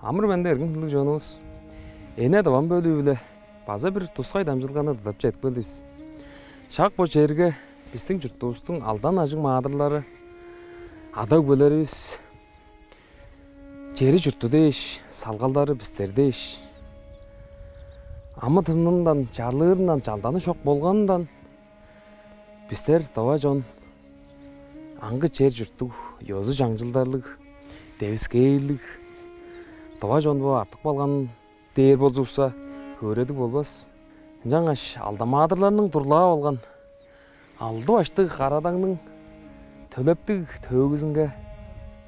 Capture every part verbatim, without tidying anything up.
Амыр-менди, эргим хүндүлүг чонувус. «Эне-Тывам» бөлүү-биле база бир тускай дамчыдылганы тудуп чедип келдивис. Шак бо черге бистиң чуртувустуң алдан ажыг маадырлары, ада-өгбелеривис, чери-чурту дээш, салгалдары бистер дээш, амы-тынындан, чарлыырындан, чалданы чок болганындан бистер, тыва чон, аңгы чер-чурттуг, ёзу-чаңчылдарлыг, девискээрлиг тыва чон бооп артып калган дээр болзувусса, хөөредиг болбас. Ынчангаш алдан маадырларның турлаа болган алды баштыг Кара-Дагның төлептиг төөгүзүнге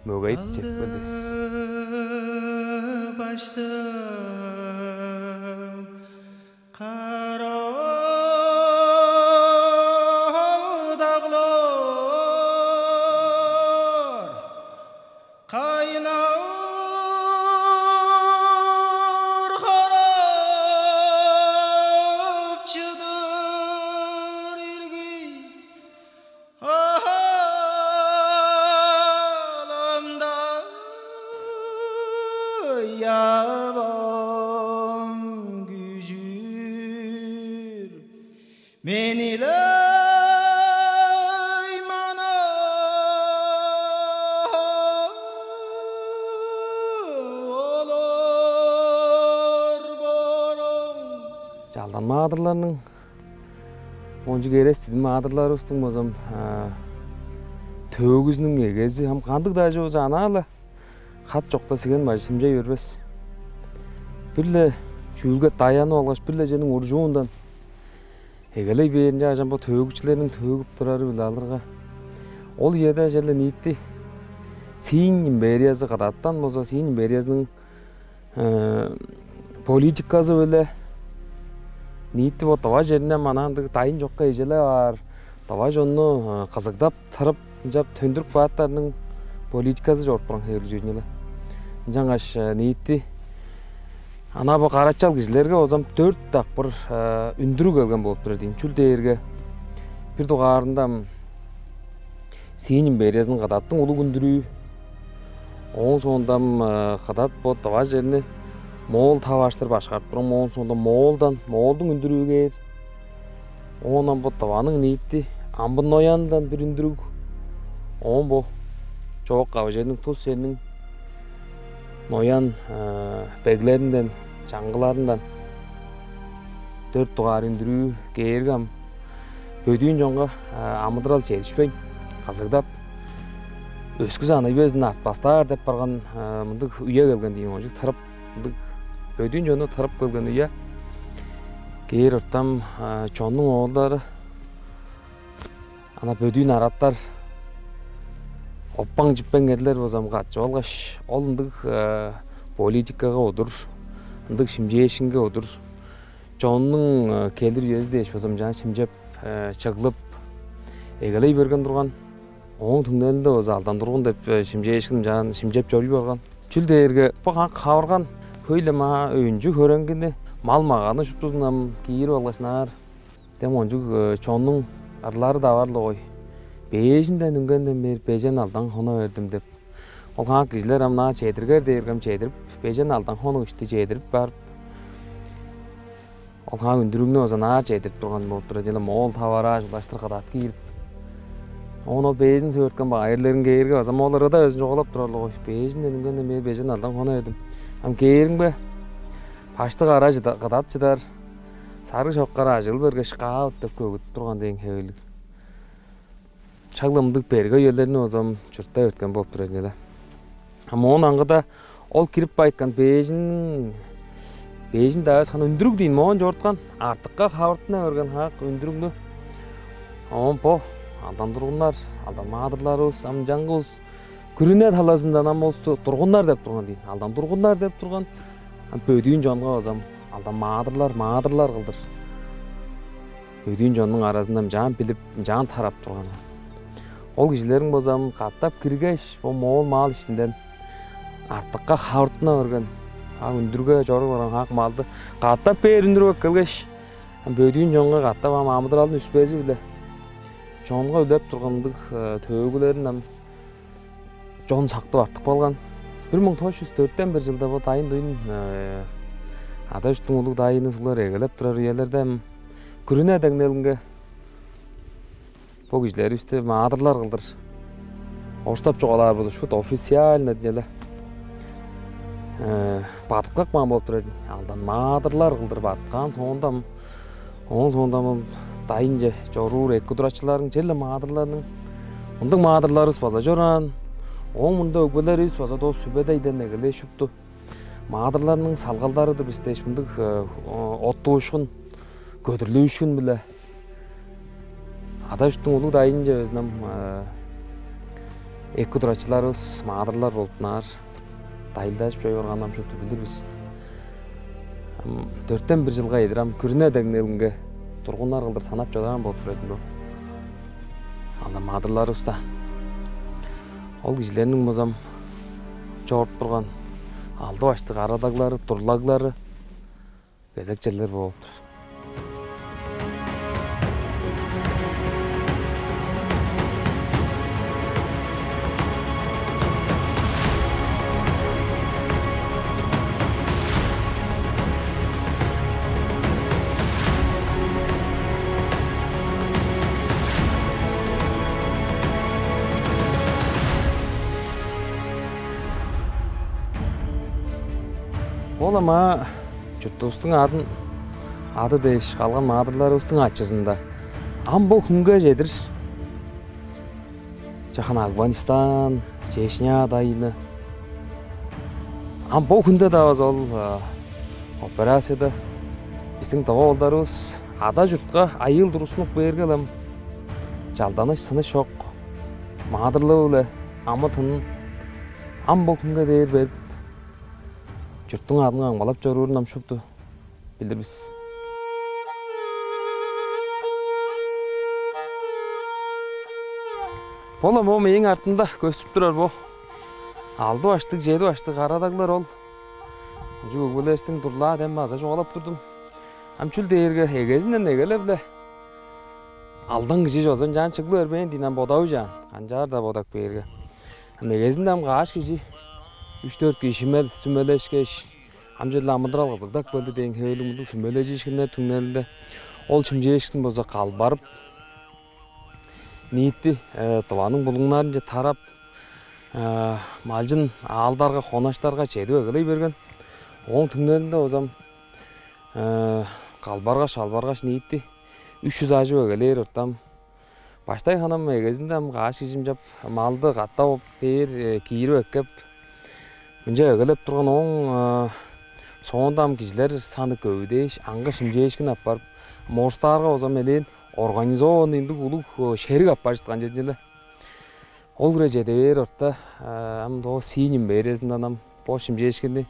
мөгейип чедип келдивис. Алды баштыг Кара-Даглар, кайнаар харап чыдыр иргин аламда явам күжүр. Мени-ле мана олар бараң. Чалдан маадырларның, кончуг эрес-дидим маадырларывыстың болза ам, а, төөгүзүнүң эгези ам кандыг-даа чүве болза, анаа-ла хат чокта сиген бажы шимчей бербес. Бир-ле чүүлге даянып алгаш, бир-ле чүвениң уржуундан эгелей бээринче ажам бо төөгүчүлерниң төөгүп турары-биле алырга, ол үеде черле ниити Цинь империязы кыдаттан болза, Цинь империязының, э, политиказы-биле ниити бо Тыва черинде мана ындыг дайын чокка эжелеп аар, Тыва чонну, э, кызыгдап, тырып, ынчап төндүрүп каапканнарының политиказы чоруп турган хевирлиг чүве-дир ийин. Ынчангаш, э, ниити ана бо карачал кижилерге болза ам дөрт дакпыр, э, үндүрүг келген болуп турар дийин. Чүл дээрге бир дугаарында ам Цинь империязының кыдаттың улуг үндүрүү, ооң соонда ам, э, кыдат бо Тыва черни моол таварыштыр башкарып турган, ооң соонда моолдан, моолдуң үндүрүү кээр. Оон ам бо Тываның ниити амбын ноянындан бир үндүрүг, оон бо чоок кавы черниң, тус черниң ноян, э, беглеринден, чаңгыларындан дөрт дугаар үндүрүү кээрге ам бөдүүн чонга, э, амыдырал чедишпейн, кызыгдап, өскүс ана үезин артпастаар деп барган, э, мындыг үе келген дийин, кончуг тырып, мындыг бөдүүн чонну тырып келген үе. Кээр ортам, а, чоннуң оолдары, ана бөдүүн араттар, оппаң-чиппең эрлер болза ам катчып алгаш, ол ындыг, а, политикага удур, ындыг шимчээшкинге удур, чоннуң, а, келир үези дээш болза ам чаа шимчеп, а, чыглып, эгелей берген турган. Ооң түңнелинде болза алдан тургун деп, э, шимчээшкин чаан шимчеп чоруй барган. Чүл дээрге бо хак хавырган хөй-ле маа өнчү-хөреңгини, мал-маганы шуптузун ам киирип алгаш, ынаар дем кончуг, э, чоннуң ырлары-даа бар-ла болгай. «Бээжинден үнгенден бээр бежен алдан хона бердим» деп. Ол хак кижилер ам ынаар чедирер дээрге ам чедирип, бежен алдан хонук ишти чедирип барып, ол хак үндүрүгнү болза ынаар чедирип турган болуп турар, черле моол таварыш улаштыр кыдат киирип. Оон ол бээжин сөөрткен байырларын кээрге база моол ырыда безин чугаалап турар-ла болгай. «Бээжинден үнгенден бээр бежен алдан хона бердим». Ам кээримге, баштыг ара чыда-, кыдат чыдар, сарыг шоккар ажыглып бергеш, каавыт деп көгүдүп турган дээн хевирлиг. Шак-ла мындыг берге үелерни болза ам чурттай эрткен болуп турар ийин-даа. А моон аңгыда ол кирип байыткан бээжин, бээжин-даа эвес, ханы үндүрүг дийин, моон чоруткан, артыкка хавыртына берген хак үндүрүгнү. Оон бо алдан тургуннар, алдан маадырларывыс, ам ынчангы улус күрүне талазындан ам улусту тургуннар деп турган дийин. Алдан тургуннар деп турган, ам бөдүүн чонга болза ам алдан маадырлар, маадырлар кылдыр бөдүүн чоннуң аразында ынчаан билип, ынчаан тарап турган. Ол кижилериң болза ам катап киргеш, бо моол мал иштинден артыкка хавыртына берген, а үндүрүгге чоруп барган хак малды катап бээр үндүрүп эккелгеш, ам бөдүүн чонга катап ам амыдыралдың үспези-биле чонга үлеп турган ындыг, э, төөгүлерин ам чон сактып артып калган. Бир муң тос чүс дөртен бир чылда бо дайын-дүйүн, э, ада-чурттуң улуг дайыны суглар эгелеп турар үелерде ам күрүне деңнелинге бо кижилеривисти маадырлар кылдыр оштап чугаалаар болза, шуут официально дээни-ле, э, бадыткап каан болуп турар. Алдан маадырлар кылдыр бадыткаан соонда ам, ооң соонда ам дайынче чоруур эки турачыларның, черле маадырларның, мындыг маадырларывыс база чораан, ооң мурнунда өгбелеривис база доо Сүбедейден эгелээш шупту маадырларның салгалдары-дыр бис дээш, мындыг, э, оттуушкун, көдүрлүүшкүн-биле ада-чурттуң улуг дайынынче безин ам, э, эки турачыларывыс маадырлар болуп ынаар дайылдажып чоруй барганын ам шупту билир бис. Ам дөртен бир чылга чедир ам күрүне деңнелинге тургуннар кылдыр санап чораан болуп турар ийин бо. Ам маадырларывыс-даа. Ол кижилерниң болза ам чоруп турган алды баштыг арадаглары, дурлаглары кезек черлер бооп тур. Ол ам аа чуртувустуң адын, ады дээш калган маадырларывыстың ачызында ам бо хүнге чедир чахан Афганистан, Чечня дайыны. Ам бо хүнде-даа база ол, а, операцияда бистиң тыва оолдарывыс ада-чуртка айыыл тургустунуп кээрге-ле ам, чалданыш-сыныш чок, маадырлыы-биле амы-тынын ам бо хүнге дээр берип, чурттуң адын камгалап чоруурун ам шупту билир бис. Бо-ла бо мээң артымда көстүп турар бо алды баштыг, чеди баштыг кара даглар ол. Кончуг өгбелеривистиң дурлаа дем база чугаалап турдум. Ам чүл дээрге эгезинден эгелеп-ле алдан кижи чозун чаан чыглы бербээн диин ам бодавы чаан, канчаар-даа бодап кээрге. Ам эгезинде ам каш кижи үш-дөрт кижи шимел сүмелешкеш, ам черле амыдырал кызыгдап келди дээн хевирлиг мындыг сүмележиишкиннер түңнелинде ол шимчээшкин болза калбарып, ниити, э, Тываның булуңнарынче тарап, э, малчын аалдарга, хонаштарга чедип эгелей берген. Ооң түңнелинде болза ам, э, калбаргаш, албаргаш, ниити үш чүс ажып эгелээр ортам. Баштай харын ам эгезинде ам каш кижи ынчап малды катап бээр, э, киирип эккеп, мынча эгелеп турган. Ооң, э, соонда ам кижилер саны көвүдээш, аңгы шимчээшкин апарып, морстаарга болза ам элээн организованный ындыг улуг, э, шериг апарып чыткан чүве-ле. Ол хире чеде бээр орта, э, ам доо сииним бээрезинден ам бо шимчээшкинни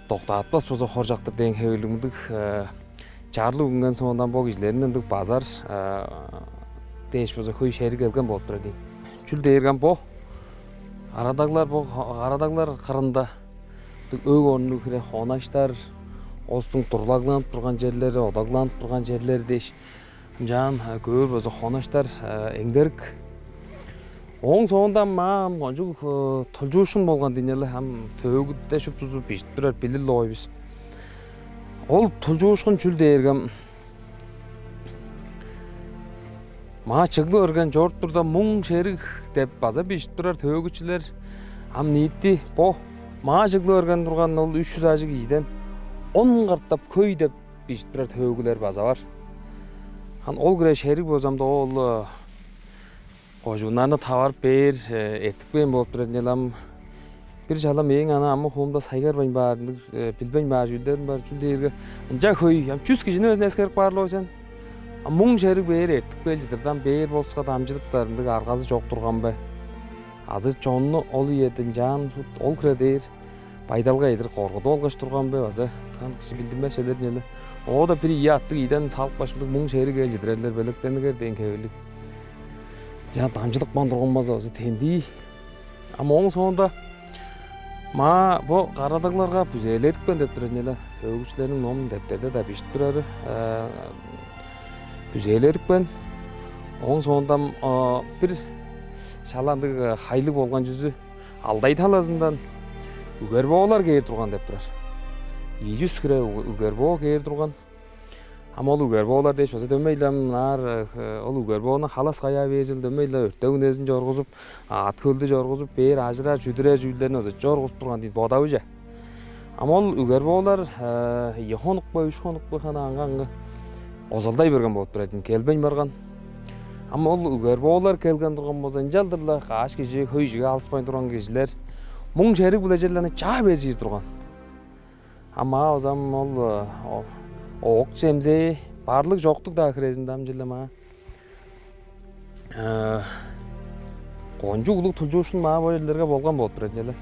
доктаатпас болза хоржок-тур дээн хевирлиг мындыг, э, чарлы үнген соондан бо кижилерни ындыг базар, э, дээш болза хөй шериг келген болуп турар ийин. Чүл дээрге ам бо арадаглар, бо арадаглар кырында өг орнунуг хире хонаштар, улустуң дурлагланып турган черлери, одагланып турган черлери дээш, ынчаан, э, көөр болза хонаштар, э, эңдерик. Ооң соонда ам маа ам кончуг, э, тулчуушкун болган диин-ле, ам төөгүде шуптузу бижиттип турар, билир-ле болгай бис. Ол тулчуушкун чүл дээрге ам маа чыглы берген чоруп турда, муң шериг деп база бижип турар төөгүчүлер. Ам ниити бо маа чыглы берген турган ол үш чүс ажыг кижиден он катап хөй деп бижип турар төөгүлер база бар. Ам ол хире шериг болза ам доо ол, э, кожууннарны таварып бээр, э, эртипкен болуп турар. Ынчалам бир чалам эң ана амы-хуумда сайгарбайн баар, ындыг, э, билбейн баар чүүлдерим бар. Чүл дээрге ынча хөй, ам чүс кижини өзүн эскерип каар-ла сен. А муң шериг бээр эртип кел чыдырдан бээр болуска дамчыдыптар ындыг аргазы чок турган бе? Азы чонну ол үеде ынчаан ол хире дээр байдалга эдир коргудуп алгаш турган бе? База тыган кижи билдинмес чүвелер-дир ийин але. Оода бир ийи аттыг ийден салып каштыг муң шериг кел чыдырарлар белеткенигер дээн хевирлиг. Чаа дамчыдып каан турган база база тендии. Ам ооң соонда маа бо кара дагларга бүзээледипкен деп турар ийин але. Төөгүчүлерниң ном дептерде-даа бижип турары, э, бүзээледипкен. Ооң соонда ам, э, бир шала ындыг, э, хайлыг болган чүзү Алтай талазындан Үгер-боолар кээр турган деп турар. Ийи чүс хире ү-, үгер-боо кээр турган. Ам ол үгер-боолар дээш база дөмей-ле ам ынаар, э, ол үгер-боону халас каяа бээр чыл дөмей-ле өртек-үнезин чоргузуп, аът-хөлдү чоргузуп, бээр ажырар, чүдүрер чүүлдерни база чоргузуп турган дийин бодавыже. Ам ол үгер-боолар, э, ийи хонук бе, үш хонук бе, хана аңгы-аңгы озалдай берген болуп турар ийин, келбейн барган. Ам ол үгер-боолар келген турган болза, ынчалдыр-ла каш кижи, хөй кижиге алыспайн турган кижилер муң шериг-биле черле аны чаа бээр чиир турган. Ам маа база ам ол, э, о-, оок-чемзээ, барлыг-чоктуг-даа хирезинде ам черле маа, э, кончуг улуг тулчуушкун маа бо черлерге болган болуп турар ийин але.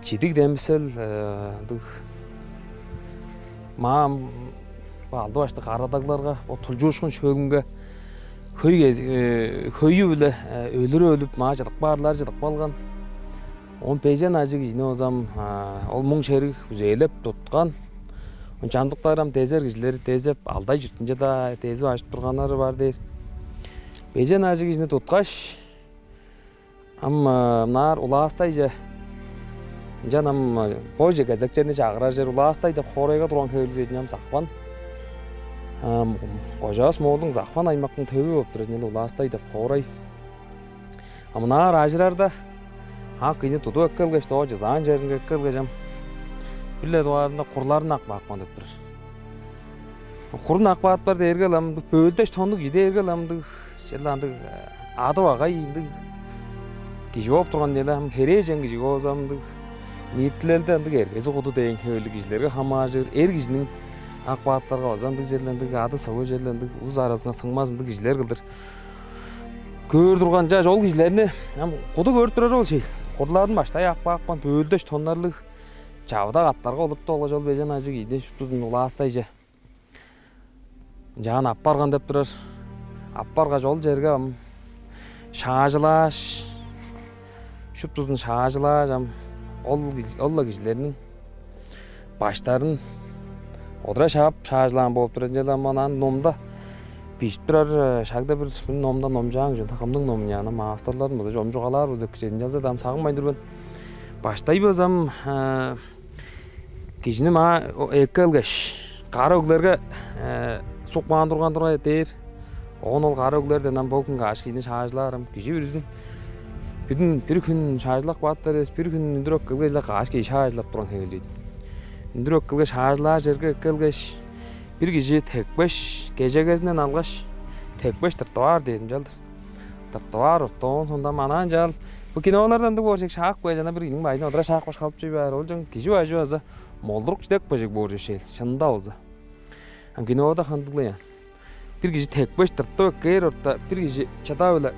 Чидиг демисел, э, ындыг маа ам бо алды баштыг кара дагларга, бо тулчуушкун шөлүнге хөй кез-, э, хөйү-биле, э, өлүрүп өлүп, маа чыдып каарлар чыдып калган. Он бежен ажыг кижини база ам, а, ол муң шериг күзээлеп туткан. Оон чамдыктары ам дезер кижилери дезип, алды ай чүртүнче-даа дезип ажып турганнары бар дээр. Бежен ажыг кижини туткаш, ам, а, ынаар Улаастайже, ынчан ам, а, бойже кезек черни чагырар чер Улаастай деп хоорайга турган хевирлиг чедип ам Сахван, ам, кожавыс Моолдуң Сахван аймактың төвү болуп турар ийин але, Улаастай деп хоорай. А мынаар ажырарда, ак кижини тудуп эккелгеш, доо чызаан черинге эккелгеш, ам бир-ле дугаарында курларын ап каапкан деп турар. Курун ап каапкан дээрге-ле ам ындыг бөөлдеш тоннуг кижи дээрге-ле ам ындыг, черле ындыг, э, ады багай ындыг кижи бооп турган ийин але, ам херээжен кижи болза ам ындыг ниитилелде ындыг эргези куду дээн хевирлиг кижилерге хамааржыр, эр кижиниң ап каапканга база ындыг черле ындыг ады-сывы черле ындыг улус аразынга сыңмас ындыг кижилер кылдыр көөр турган. Чаш ол кижилерни ам куду көрүп турар ол чей. Курларын баштай ап каапкан, бөөлдеш тоннарлыг чавыдак аъттарга олуртуп алгаш, ол бежен ажыг кижини шуптузун Улаастайже ынчаар аппарган деп турар. Аппаргаш, ол черге ам шаажылааш, шуптузун шаажылааш, ам ол киж-, ол-ла кижилерниң баштарын одура шаап шаажылаан болуп турар. Ынчалза-даа ам номда бижип турар, э, шагда бир, бир номда номчаан кижи, кымның ному, ынчан ам авторларын база чомчугаалаар болза эки чедип, ынчалза-даа ам сагынмайн тур мен. Баштай база ам, э, кижини маа эккелгеш, кара өглерге, э, суп каан турган тургай дээр. Оон ол кара өглерден ам бо хүн каш кижини шаажылаар ам. Кижи бүрүзүн, бүдүн бир хүн шаажылап каапкан эвес, бир хүн үндүр эккелгеш-ле каш кижи шаажылап турган хевирлиг. Үндүр эккелгеш, шаажылаар черге эккелгеш, бир кижи тепкеш, кежегезинден алгаш, тепкеш тыртып аар дээр, ынчалдыр. Тыртып аар, оон соонда ам анаа ынчаар бо киноларда ындыг боор чек, шаап кааш, ана бир кижиниң бажын одура шаапкаш халып чоруй баар. Ол чон кижи бажы база молдурук чүдек бажыг боор чүве шээл, шынында болза. Ам кинода хандыглаян. Бир кижи тепкеш тыртып эккээр орта, бир кижи чыда-биле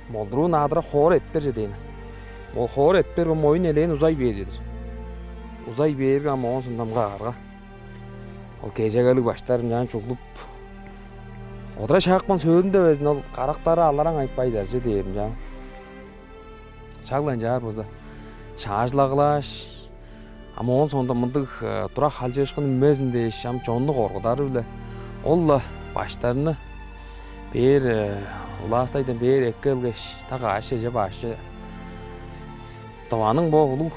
молдуруун адыра хоора эртер чүве дээн. Ол хоора эртер, бо моюн элээн узай бээр чүве-дир. Узай бээрге, ам оон соонда ам каарга, ол кежегелиг баштар ынчаар чуглуп, одура шаапкан сөөлүнде безин ол карактары алараң айып байыдар чүве дээр ынчаар. Шак-ла ынчаар болза, шаажылагылааш, ам оон соонда мындыг, э, тура халчыышкын үнмезин дээш, ам чонну коргудары-биле, ол-ла баштарны бээр, э, Улаастайдан бээр эккелгеш, та каш чеже башчы Тываның бо улуг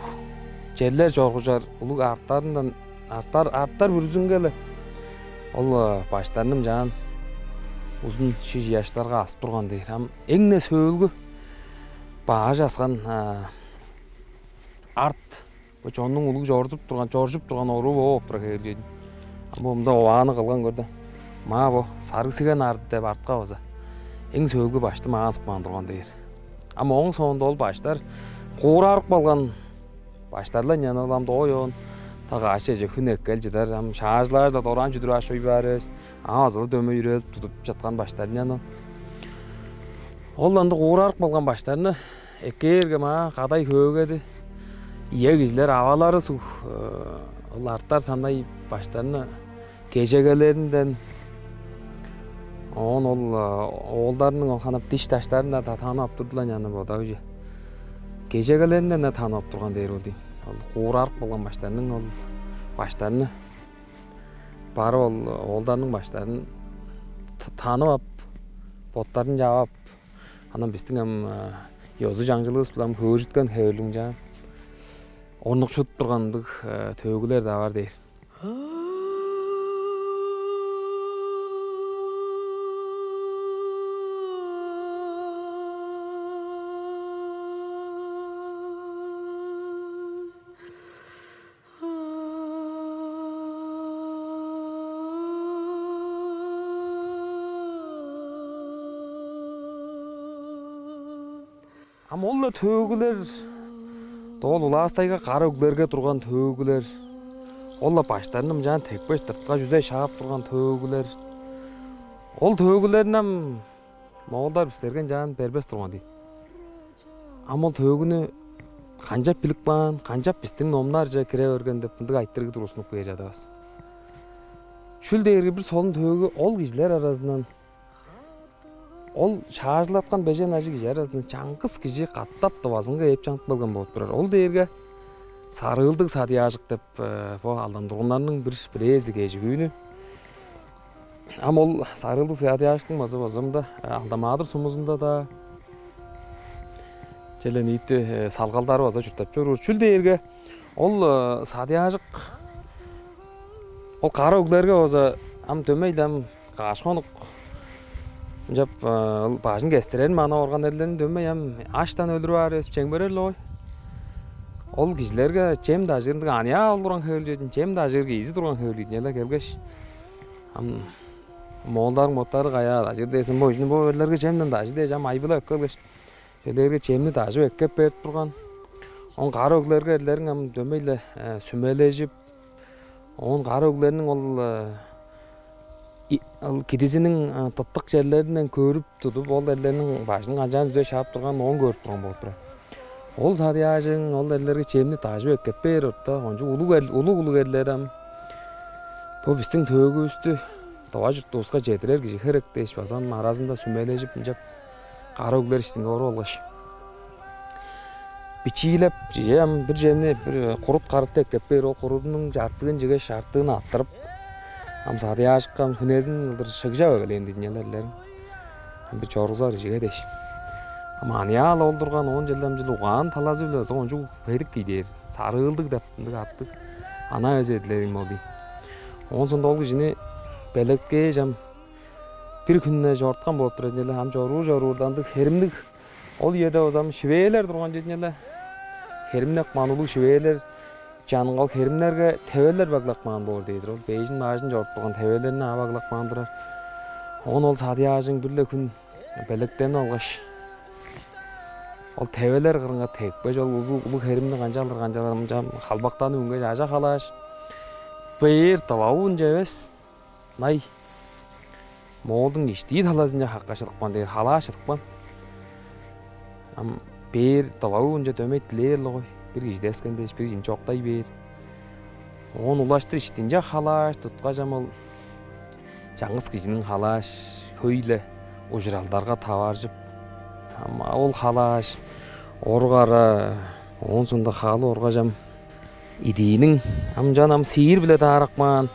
черлер чоргужар улуг аъттарындан, аъттар, аъттар бүрүзүнге-ле ол, э, баштарны ынчаар узун шиш ыяштарга азып турган дээр. Ам эң-не сөөлгү баш аскан, а, арт, бо чоннуң улуг чорудуп турган, чоржуп турган оруу бо болуп турар хевирлиг. Ам бо мында овааны кылган, көр даан. Маа бо сарыг сиген арт деп артка база эң сөөлгү башты маа азып каан турган дээр. Ам ооң соонда ол баштар куурарып калган баштар-ла ынчан ол ам доо оон та каш чеже хүн эккел чыдар, ам шаажылаар-даа дораан чүдүр ааш чой баар эвес, ам азы-ла дөмей үрелип тудуп чыткан баштар ынчан ол. Ол ындыг куурарып калган баштарны эккээрге, маа кадай хөөгеди ие кижилер, авалары суг, э, ол артар санай баштарны кежегелеринден, оон ол, э, оолдарының ол ханап диш-даштарын-даа та-, танып ап турду-ла ынчан бодап уже. Кежегелеринден-даа танып ап турган дээр ол дийин. Ол куурарып калган баштарның ол баштарны барып ол оолдарның баштарын т-, танып ап, боттарын чаап ап, анаа бистиң ам, э, ёзу-чаңчылывыс-биле ам хөөржүткен хевирлиг ынчаар. орнукшудуп турган ындыг, э, төөгүлер-даа бар дээр. Ам ол-ла төөгүлер, ол улаастайга кара өглерге турган төөгүлер, ол-ла баштарын ынчаан тепкеш, дырткаш, үзе шаап турган төөгүлер. Ол төөгүлерни ам моолдар бистерге ынчаан бербес турган дийин. Ам ол төөгүнү канчап билип каан, канчап бистиң номнарже кире берген деп, мындыг айтырыг тургустунуп кээр чадавас. Чүл дээрге бир солун төөгү ол кижилер аразындан, ол шаажылаткан бежен ажыг кижи аразындан чаңгыс кижи катап тывазынга ээп чанып келген болуп турар. Ол дээрге Сарыылдыг Садыяажык деп, э, бо Алдан-Тургуннарның бир бирээзи кежигүүнү. Ам ол Сарыылдыг Садыяажыктың база базамда, э, Алдан-Маадыр сумузунда-даа черле ниити, э, салгалдары база чурттап чоруур. Чүл дээрге ол, э, Садыяажык, ол кара өглерге база ам дөмей-ле ам каш хонук ынчап, э, ол бажын кестирерин манап орган эрлерин дөмей ам аштан өлүрүп аар эвес, чемгерер-ле болгай. Ол кижилерге чем дажыыр ындыг аныяа ол турган хевел чүве-дир ийин, чем дажыыр кижизи турган хевел ийин, эле келгеш, ам моолдарың боттары каяа дажыыр дээрзин, бо кижини, бо эрлерге чемден дажы дээш, ам айбылап эккелгеш, черлерге чемни дажып эккеп берип турган. Оон кара өглерге эрлериң ам дөмей-ле, э, сүмележип, оон кара өглерниң ол, э, и-, ол кидизиниң, э, тыптык черлеринден көрүп тудуп, ол эрлерниң бажын канчаан үзе шаап турганын оон көрүп турган болуп турар. Ол Садыяажык ол эрлерге чемни дажып эккеп бээр орта, кончуг улуг эр-, улуг-улуг эрлер ам: «Бо бистиң төөгүвүстү Тыва чуртувуска чедирер кижи херек» дээш, база ам аразында сүмележип, ынчап кара өглер иштинге оруп алгаш, бичиилеп, чижээ, ам бир чемни бир курут карыт эккеп бээр, ол курудунуң чартыын чигеш, чартыын аттырып, ам Садыяажыкка ам хүнезин кылдыр шыгжап эгелээн дидиңер эрлериң. Ам бир чоруксар кижиге дээш. Ам аныяа-ла ол турган, оон черле ам чыл угаан талазы-биле база кончуг бедик кижи дээр. Сарыылдыг деп ындыг аттыг. Анаа эвес эдилериң ол дий. Оон соонда ол кижини белеткээш, ам бир хүнүне чоруткан болуп турар ийин але. Ам чоруур-чоруурда ындыг херимниг, ол үеде база ам шивээлер турган чүве ийин але. Херимнеп каан улуг шивээлер чанынга ол херимнерге тевелер баглап каан боор дээр. Ол бежин-бажын чоруп турган тевелерни ап баглап каан турар. Оон ол Садыяажык бир-ле хүн белеткенип алгаш, ол тевелер кырынга тепкеш, ол улуг, улуг херимни канчалдыр, канчалдыр ынчан халбактанып үнгеш, ажа халааш, бээр Тыва уунче эвес, ынай Моолдуң иштии талазынче хакка шыдыпкан дээр, халааш шыдыпкан. Ам бээр Тыва уунче дөмей дилээр-ле болгай. Бир кижи дескен дээш, бир кижини чоктай бээр. Оон улаштыр иштинче халааш туткаш, ам ол чаңгыс кижиниң халааш, хөй-ле ужуралдарга таваржып, ам ол халааш, орук ара, оон соонда халы оргаш, ам идииниң, ам чан ам сиир-биле даарап каан,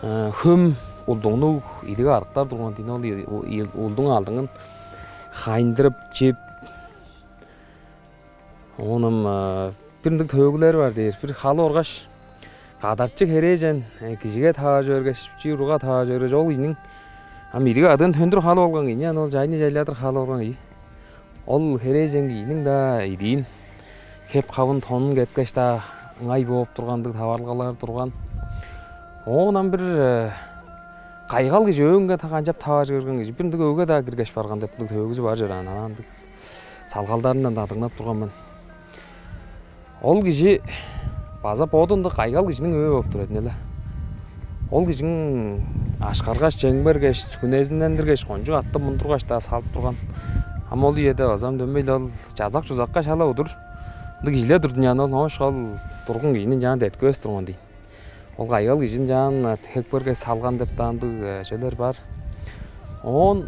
э, хөм улдуңнуг идиг-арыктар турган дийин, ол и-, у-, и-, улдуң алдыңын хайындырып чип, оон ам, э, бир ындыг төөгүлер бар дээр. Бир халы оргаш, кадарчы херээжен, э, кижиге таваржы бергеш, чии уруга таваржы бергеш, ол ийиниң ам идиг-адыын төндүр халып алган ийин, ам ол чайны чайладыр халып алган ийин. Ол херээжен кижиниң-даа идиин, хеп-хавын, тонун кеткеш-даа, ыңай бооп турган ындыг таварылгалар турган. Оон ам бир, э, кайгал кижи өөнге та-, канчап таваржы берген кижи, бир ындыг өөгге-даа киргеш барган деп, ындыг төөгүзү бар чораан, анаа ындыг салгалдарындан-даа дыңнап турган мен. Ол кижи база боду ындыг кайгал кижиниң өө бооп турар ийин але. Ол кижиң ашкаргаш, чемгергеш, хүнезиннендиргеш, кончуг аттып мундургаш-даа салып турган. Ам ол үеде база ам дөмей-ле ол чазак-чузакка шала удур ындыг кижилер турду ийин, ол оошка ол турган кижини ынчаан деткивес турган дийин. Ол кайгал кижини ынчаан, э, хеп көргеш салган деп-даа ындыг, э, чүвелер бар. Оон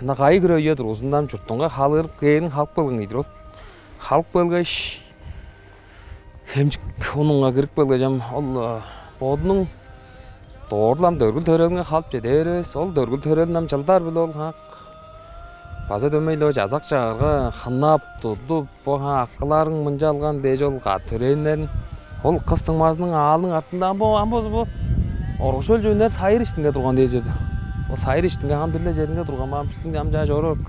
ында кайы хире үе дургузунда ам чуртунга халыырып кээрин халып келген кижи-дир ол. Халып келгеш, Хемчик унунга кирип келгеш, ам ол, э, бодунуң доорлам дөргүл-төрелинге халып чеде бээр эвес. Ол дөргүл-төрелин ам чылдар-биле ол хаак База дөмей-ле чазак-чагырга хынап, тудуп, бо акыларың мынча алган дээш ол кады төрээннерин, ол кыс дуңмазының аалының артында ам бо, ам болза бо оргушол чөөннер сайыр иштинге турган дээш чорду. Ол сайыр иштинге ам бир-ле черинге турган, ам бистиң ам чаа чоруп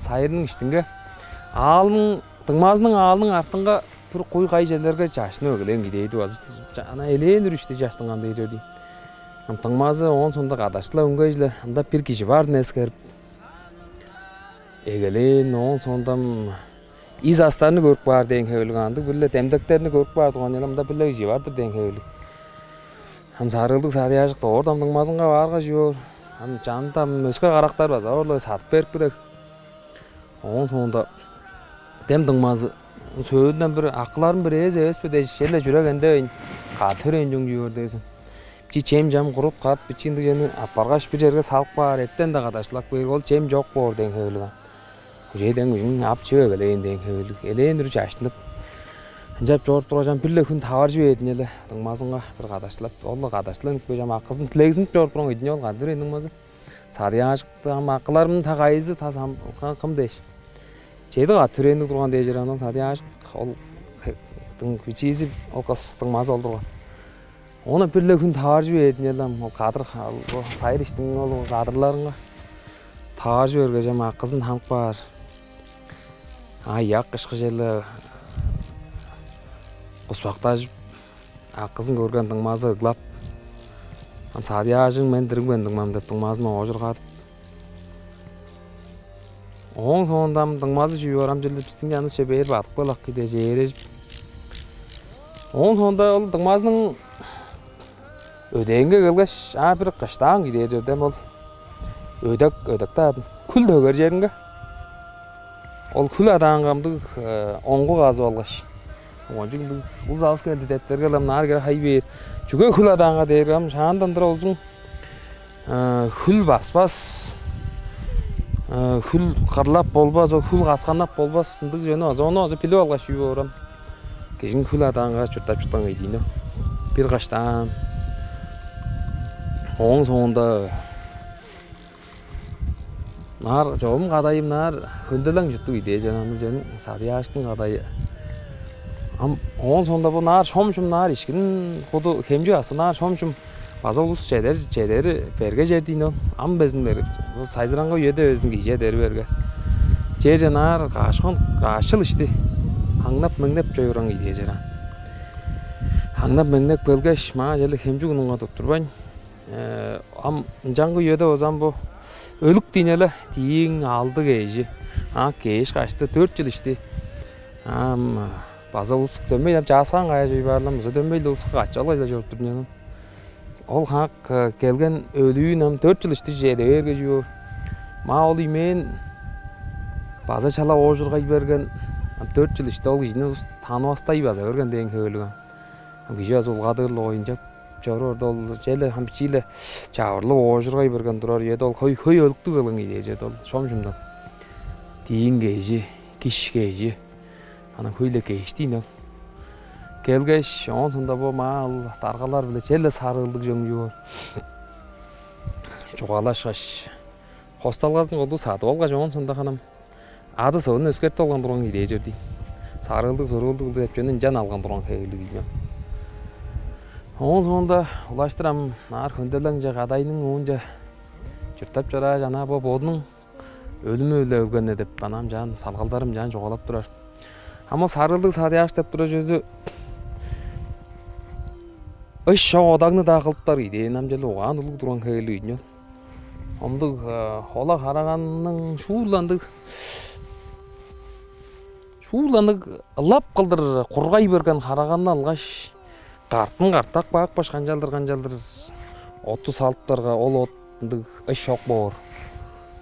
сайырның иштинге. Аалының, дуңмазының аалының артынга бир куй кай черлерге чаштынып эгелээн кидээди база ана элээн үрүштү чаштынган дээш чорду. Ам дуңмазы оон соонда кадашла үнгеш-ле ында бир кижи барын эскерип эгелээн, оон соонда ам из астарны көрүп каар дээн хевирлиг, андыг бир-ле демдектерни көрүп каар турган, ынчан мында бир-ле кижи бар-дыр дээн хевирлиг. Ам сарыылдыг садыяажык дорт ам дуңмазынга баарга чүү боор? Ам чанында ам өске карактар база оорлой садып берип кидек. Оон соонда дем дуңмазы сөөлүнден бир акыларым бир эвес эвес бе дээш, черле чүрек эндевейн, кады төрээн чүң чүү боор дээрзин. Бичии чем-чам курут каап, бичии ындыг чемни аппаргаш, бир черге салып каар, эртен-даа кадашлап кээр, ол чем чок боор дээн хевирлиг ам. Күжээден күжүн ап чыып эгелээн дээн хевирлиг. Элээн үр чаштынып, ынчап чоруп тургаш, ам бир-ле хүн таваржы бээрдин эле дуңмазынга бир кадашлап, ол-ла кадашланып кээш, ам акызын тилегзинип чоруп турган ийдин ол кады төрээн дуңмазы. Садыяажыкты ам акыларымның та кайызы, та ам кым дээш. Чеди кады төрээндиг турган дээш, анан садыяажык ол бичиизи, ол кыс дуңмазы ол турган. Ону бир-ле хүн таваржы бээрдин эле ам ол кадыр, ол сайыр иштиң ол кадырларынга таваржы бергеш, ам акызын танып каар. Аяк кышкы черле куспактажып, акызын көрген дуңмазы ыглап: «Ам садыяажың мен, дириг мен, дуңмам» — деп, дуңмазын оожургадып. Ооң соонда ам дуңмазы чүү боор, ам черле бистиң чанывысче бээр бадып калак кидежээрежип. Ооң соонда ол дуңмазының өдээнге келгеш, аа, бир кыштаан кидээр чорда эм ол. Өдек, өдек-даа аадын. Хүл төгер черинге. Ол хүл адаанга ындыг оңгу казып алгаш, кончуг ындыг улус алыс келди деп бээрге-ле, ам наар кире хай бээр. Чүге хүл адаанга дээрге, ам шаандан тура улузуң хүл баспас, хүл кырлап болбас, ол хүл касканнап болбас, ындыг чүвени база, ону база билип алгаш, чүү боор ам. Кижиң хүл адаанга чурттап чыткан кедиин ол. Бир кыштаан. Ооң соонда наар чогум кадайым, наар хөнделең чурттуг идээ чанамын чен садыяаштың кадайы. Ам ооң соонда бо наар шом-шум, наар ишкин куду хемчик асы наар шом-шум база улус чедер, чедери берге чер диин ол. Ам безин берип, бо сайзыраңга үеде безин кижи чедери берге. Черже наар каш хон, каш чыл ишти аңнап-меңнеп чоруурун идээ чер ам. Аңнап-меңнеп келгеш, маа черле хемчик унунга туттурбайн, ам ынчангы үеде база ам бо өлүк диин эле, дииң алды кежи, ак кеш кашты, дөрт чыл ишти. Ам база улус дөмей ам чааскаан каяа чой баарлам база дөмей-ле улуска качып алгай-ла чоруп турдум. Ол хаак келген өлүүн ам дөрт чыл ишти чеде бээрге чүү боор? Маа ол имээн база чалап оожургай берген, ам дөрт чыл ишти ол кижини улус танывастай база берген дээн хевирлиг ам. Ам кижи база улгадыр-ла оюнчап чоруурда, ол черле ам бичии-ле чавырлып оожургай берген турар үеде ол хөй, хөй өлүктүг келген кижи дээш ол шом-шумдан. Дииң кежи, киш кежи, анаа хөй-ле кеш диин ол. Келгеш, оон соонда бо маа ол даргалар-биле черле сарыылдыг чөңнүү боор. Чугаалашкаш, хосталгазын колдуу садып алгаш, оон соонда ханам ады-сывын өскертип алган турган кижи дээш чор диин. Сарыылдыг-суруулдуг кылдыр деп чүвени ынчан алган турган хевирлиг ийин. Оон соонда улаштыр ам наар хөнделеңче кадайның уунче чурттап чорааш, анаа бо бодунуң өлүмү-биле өлген-не деп, анаа ам чаан салгалдарым чаан чугаалап турар. Ам ол сарыылдыг садыяаш деп турар чүвези ыш чок одагны-даа кылыптар кижи дээн ам черле угаан улуг турган хевирлиг ийин ол. Ындыг ола хараганның шуут-ла ындыг, шуут-ла ындыг ылап кылдыр кургай берген хараганны алгаш, картын картап каапкаш, канчалдыр-канчалдыр отту салыптарга, ол от ындыг ыш чок боор.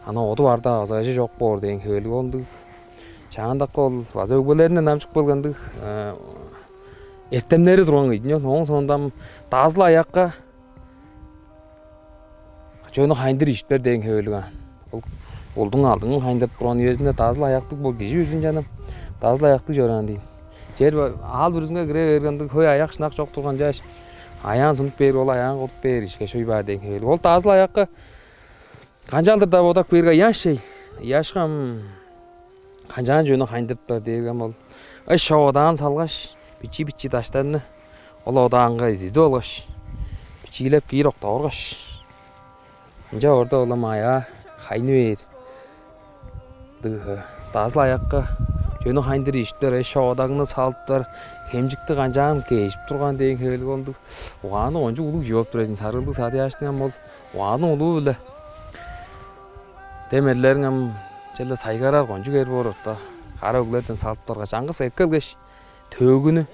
Анаа оду бар-даа база ыжы чок боор дээн хевирлиг. Ол ындыг чаандакы ол база өгбелеринден дамчып келген ындыг эртемнери турган кижи ийин ол. Ооң соонда ам дазыл аякка чүвени хайындыр ижиптер дээн хевирлиг аан. Ол улдуң алдыңын хайындырып турган үезинде дазыл аяктыг бо кижи бүрүзүн чанам, дазыл аяктыг чораан диин. Чер аал бүрүзүнге кире берген ындыг хөй аяк-шынак чок турган чааш, аяан сунуп бээрге, ол аяан кудуп бээр ишкеш хөй баар дээн хевирлиг. Ол дазыл аякка канчалдыр-даа бодап кээрге, ыяш чей. Ыяшка ам канчаан чүвени хайындырыптар дээрге, ам ол ыш чок одаан салгаш, бичии-бичии даштарны ол одаанга изидип алгаш, бичиилеп киир октап оргаш, ынча орда ол ам аяа хайны бээр. Дыгы, дазыл аякка чүвени хайындыр ижиптер, эш чоодагны салыптар, хемчикти канчаан кежип турган дээн хевелиг ол ындыг угаанныг кончуг улуг чүве болуп турар ийин. Сарыылдыг садыяаштың ам ол угаанныг улуу-биле демерлериң ам черле сайгарар кончуг эр боор орта. Кара өглерден салыптарга, чаңгыс эккелгеш, төөгүнү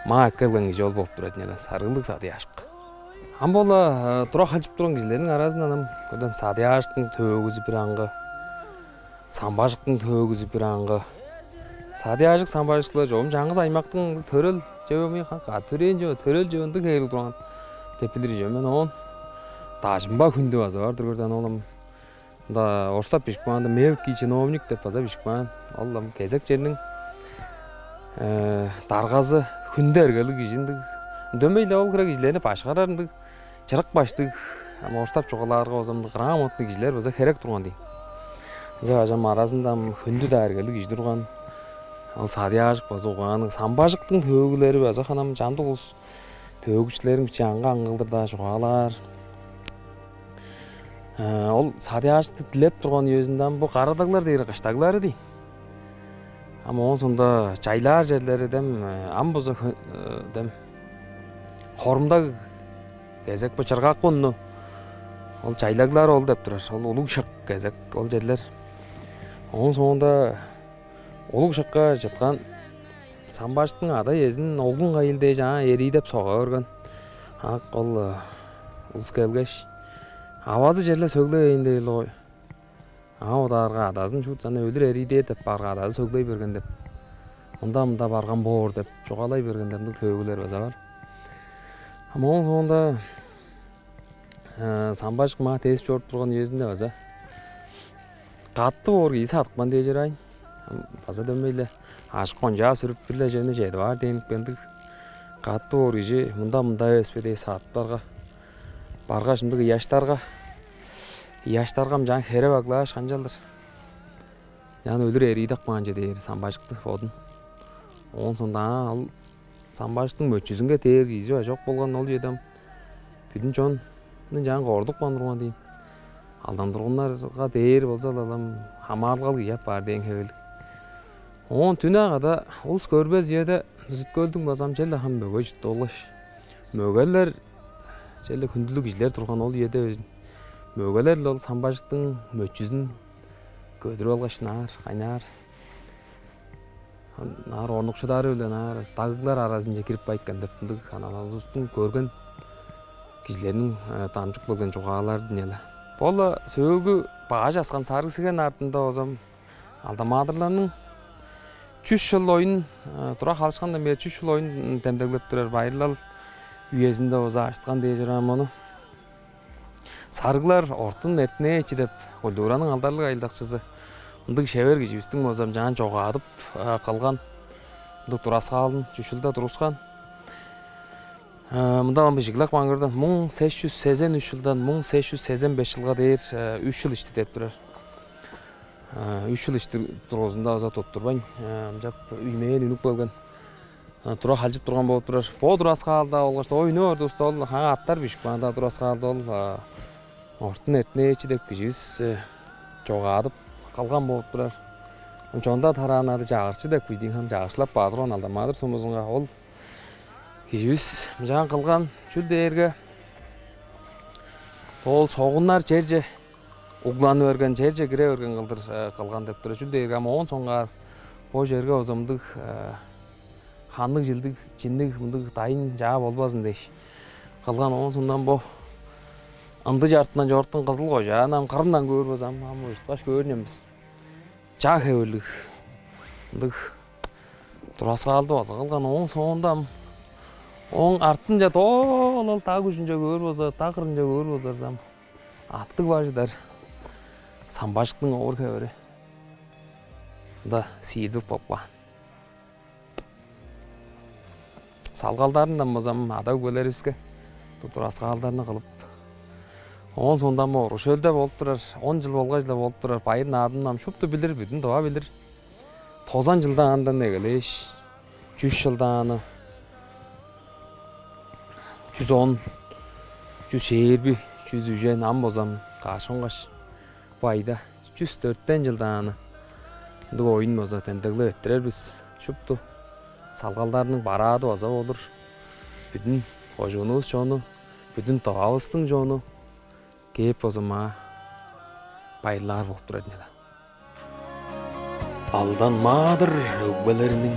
маа эккелген кижи ол болуп турар ийин, сарыылдыг садыяашка. Ам бо-ла тура халчып турган кижилерниң аразындан ам көден садыяаштың төөгүзү бир аңгы, самбажыктың төөгүзү бир аңгы. Садыяажык, самбажыктылар чогум чаңгыс аймактың төрел чевеми, төрээн чүве, төрел чүве ындыг хевелиг турган деп билир чүве мен. Оон дажынба хүндү база бар-дыр, көрден ол ам. Мында орустап бижип каанда, мелкий чиновник деп база бижип каан. Ол ам кезек черниң, э, даргазы, хүндү эргелиг кижи ындыг. Дөмей-ле ол хире кижилерни башкарар ындыг чырык баштыг, ам орустап чугаалаарга болза, ындыг грамотный кижилер база херек турган дийин. Ынчангаш ам аразында ам хүндү-даа эргелиг кижи турган. Ол садыяажык база угаанныг, самбажыктың төөгүлери база ханам чамдык улус төөгүчүлериң бичии аңгы-аңгы кылдыр-даа чугаалаар. Э, ол садыяажыкты дилеп турган үезинде ам бо Кара-Даглар дээр кыштаглары дий. Ам оон соонда чайлаар черлери дем, э, ам болза хө-, э, дем Хорум-Даг кезек, бо Чыргак-Кунну, ол чайлаглар ол деп турар. Ол улуг шык кезек ол черлер. Оон соонда улуг шыкка чыткан самбажыктың ада-иезин оглун кайыл дээш, аңаа эрий деп сога берген. Ак ол, э, улус келгеш, авазы черле сөглевейн дээр-ле кой. Аңаа бодаарга, адазын шуут ана өлүр эрий дээр деп баарга, адазы сөглей берген деп, мында-мында барган боор деп чугаалай берген деп, мындыг төөгүлер база бар. А моон соонда, э, самбажык маа тээзип чоруп турган үезинде база катты боор кижи садыпкан дээш чораайн. База дөмей-ле ажык кончаа сүрүп, бир-ле чемни чедип аар дээн ындыг. Катты боор кижи мында-мында эвес бе дээш садыптарга, баргаш, ындыг ыяштарга, ыяштарга ам чаан хереп аглааш, канчалдыр, чаан өлүр эрий деп каан че дээр самбажыкты бодун. Оон соонда, аа, ол самбажыктың мөчүзүнге дээр кижи чок болган ол үеде ам. Бүдүн чонну чаан коргудупкан турган дийин. Алдан тургуннарга дээр болза-ла, ам хамаарылгал кижи апаар дээн хевелиг. Оон дүне када улус көрбес үеде Сүт-Хөлдүң база ам черле хам мөге чурттуп алгаш, мөгелер, черле хүндүлүг кижилер турган ол үеде безин. Мөгелер-ле ол самбажыктың мөчүзүн көдүрүп алгаш, ынаар, кайнаар, ынаар орнукшудары-биле ынаар дагыглар аразынче кирип кайткан деп, ындыг аналарывыстың көрген кижилерниң, э, дамчып келген чугаалары-дыр ийин. Бо-ла сөөлгү баш аскан сарыг-сиген артында болза ам Алдан-Маадырларның чүс чыл оюн, э, тура халышкандан бээр чүс чыл оюн демдеглеп турар байырлал үезинде болза ажыткан дээш чораан мону. Сарыглар Ортун Эртинээчи деп культураның алдарлыг ажылдакчызы, ындыг шевер киживистиң болза ам чаан чогаадып, э, кылган ындыг тураскаалын чүс чылда тургускан. Э, мында ам бижиглеп каан көрден, муң сес чүс сезен үш чылдан муң сес чүс сезен беш чылга дээр, э, үш чыл ишти деп турар. Э, үш чыл ишти дургузунда база туттурбайн, э, ынчап үймээн үнүп келген, э, тура халчып турган болуп турар. Бо тураскаалда болгаш, ой, үнүп ордувуста ол хаңа аттар бижип каан-даа тураскаалда ол, э, Ортун Эртинээчи деп киживис, э, чогаадып кылган болуп турар. Ам чонда тараан ады Чагырчы деп кижи дийин, хам чагырчылап баар турган Алдан-Маадыр сумузунга. Ол киживис мынчаан кылган, чүл дээрге ол согуннар черже угланы берген, черже кире берген кылдыр, э, кылган деп турар. Чүл дээрге ам оон соңгаар бо черге база мындыг, э, ханныг, чилдиг, чинниг мындыг дайын-чаа болбазын дээш кылган. Оон соондан бо ындыг чартыындан чоруткан Кызыл-Кожааны ам кырындан көөр болза ам, ам уйуткаш көөр ийин бис. Чаа хевирлиг ындыг тураскаалды база кылган. Ооң соонда ам, ооң артынче доо ол даг ужунче көөр болза, даг кырынче көөр болза ам, аъттыг бажыдар самбажыктың овур-хевири мында сиилбип болуп каан. Салгалдарындан болза ам ада-өгбелеривиске тураскаалдарны кылып, Оон соонда ам Орук-Шөлде болуп турар, он чыл болгаш-ла болуп турар Байыр Наадымны ам шупту билир, бүдүн Тыва билир. Тозан чылдаандан эгелээш, чүс чылдааны, чүс он, чүс чээрби, чүс үжен, ам болза ам каш онгаш бо айда чүс дөртен чылдааны ындыг оюн база демдеглеп эрттирер бис. Шупту салгалдарның бараады база болур. Бүдүн кожуунувус чону, бүдүн Тывавыстың чону кээп база маа байырлаар болуп турар ийин. Алдан-маадыр өгбелерниң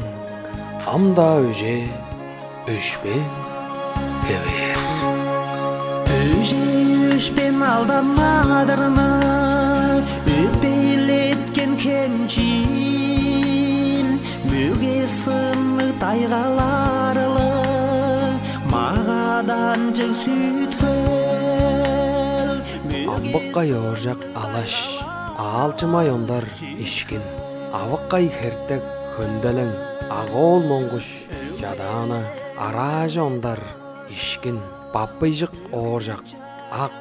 ам-даа өже өшпээн хевээр. Өже өшпээн алдан-маадырны өпейлеткен хемчээл, мөге-сынныг тайгаларлыг магаданчыг Сүт-Хөл. Амбыккай Ооржак алаш, аалчымай ондар Ишкин, авыккай Хертек Хөнделең, Ак-оол Монгуш Чадаана, араажы ондар Ишкин, баппыйжык Ооржак Ак,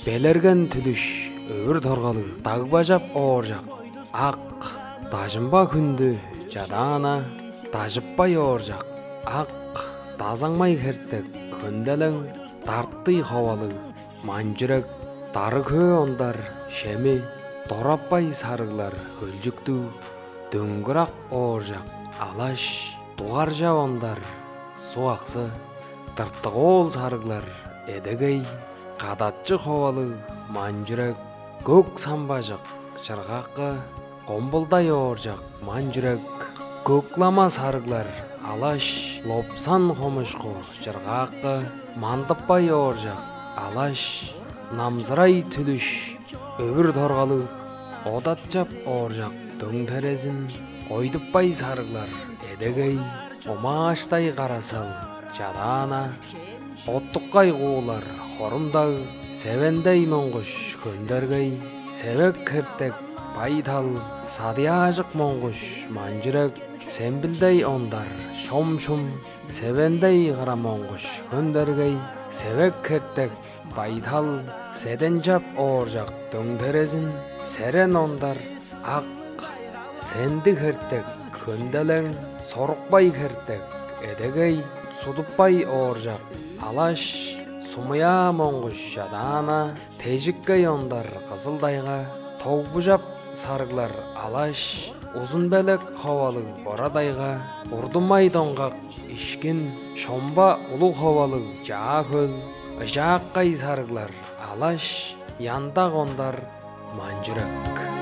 белерген Түлүш Өвүр Торгалыг, дагбажап Ооржак Ак, дажынба Хүндү Чадаана, дажыппай Ооржак Ак, дазаңмай Хертек Хөнделең, дартый Ховалыг Манчүрек, дарыг-хөө ондар Шеми, дораппай сарыглар Хөлчүктүг, дөңгүрак Ооржак алаш, дугаржап ондар Суг-Аксы, дыртык-оол сарыглар Эдегей, кадатчы Ховалыг Манчүрек, көк самбажык Чыргакы, комбулдай Ооржак Манчүрек, көк-лама сарыглар алаш, лопсан хомушку Чыргакы, мандыппай Ооржак алаш, намзырай Түлүш Өвүр Торгалыг, одатчап Ооржак Дөң-Терезин, ойдуппай сарыглар Эдегей, омааштай Кара-Сал Чадаана, оттуккай Куулар Хорум-Даг, севендей Монгуш Хөндергей, севек Хертек Бай-Тал, садыяажык Монгуш Манчүрек, сембилдей ондар Шом-Шум, севендей Кара-Монгуш Хөндергей, севек Хертек Бай-Тал, седенчап Ооржак Дөң-Терезин, серен ондар Ак, сендиг Хертек Хөнделең, сорукпай Хертек Эдегей, судуппай Ооржак алаш, сумуяа Монгуш Чадаана, тежиккей ондар Кызыл-Тайга, тогбужап сарыглар алаш, узун-белек Ховалыг Бора-Тайга, урдумай доңгак Ишкин, шомба улуг Ховалыг Чаа-Хөл, ыжааккай сарыглар алаш, яндак ондар Манчүрек.